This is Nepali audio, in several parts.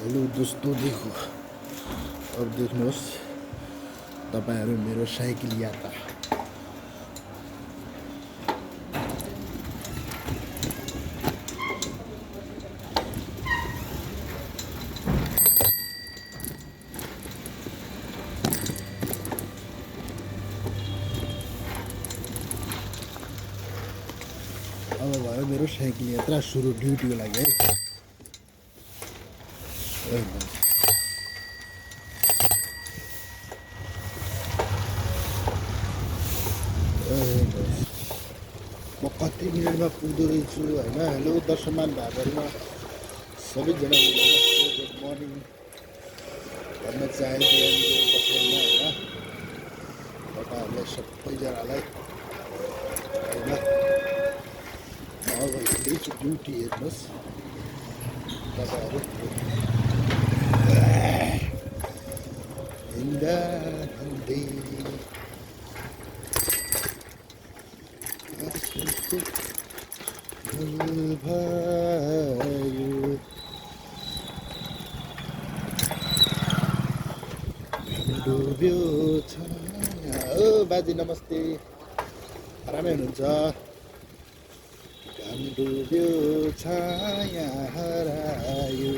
हेलो दोस्तों, देखो अब देख्नुहोस् तपाईहरु मेरो साइकल यात्रा। अब भयो मेरो साइकल यात्रा सुरु ड्युटीको लागि है। म कति मिनटमा पुग्दो रहेछु हैन। हेलो दर्शमान भाइहरुमा सबैजना गुड मर्निङ भन्न चाहे बिहानको बसाइमा हैन। तपाईहरुलाई सबैजनालाई हैन अब हिँड्दैछु ड्युटी हेर्नुहोस् तपाईहरु हिँड्दा हिँड्दै डुब्यो छाया। ओ बाजे नमस्ते, आरामै हुनुहुन्छ? घाम डुब्यो छाया हरायो।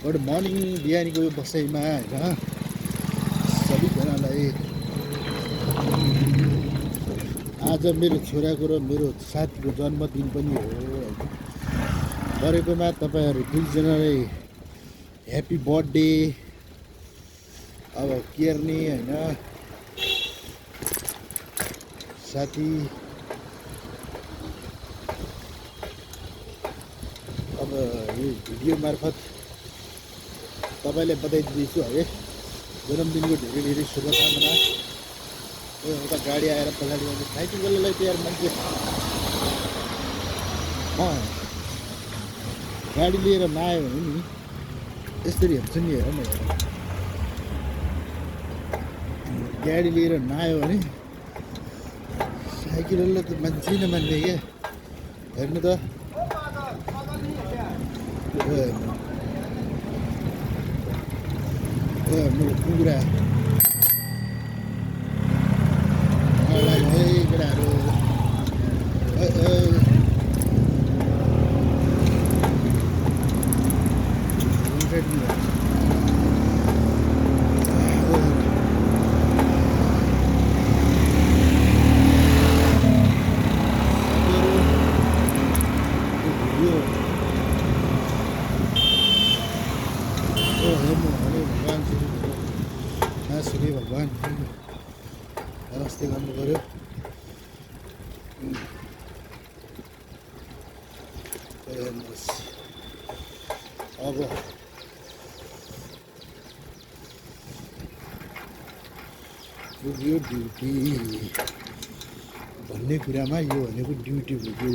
गुड मर्निङ बिहानीको बसाइमा हैन सबैजनालाई। आज मेरो छोराको र मेरो साथीको जन्मदिन पनि हो। गरेकोमा तपाईहरु दुईजनालाई ह्यापी बर्थडे। अब केर्ने हैन साथी। अब यो भिडियो मार्फत तपाईलाई बधाई दिन्छु है। जन्मदिनको धेरै धेरै शुभकामना। एउटा गाडी आएर पछाडि आउँछ साइकललाई त यार मान्छे गाडी लिएर नआयो भने नि यसरी हुन्छ नि। हेर न, गाडी लिएर नआयो भने साइकलले त मान्छे नमान्ने क्या। हेर्नु त मेरो कुखुरा है केटाहरू। भगवान नमस्ते गर्नु पर्यो। अब पुग्यो ड्युटी भन्ने कुरामा यो भनेको ड्युटी पुग्यो।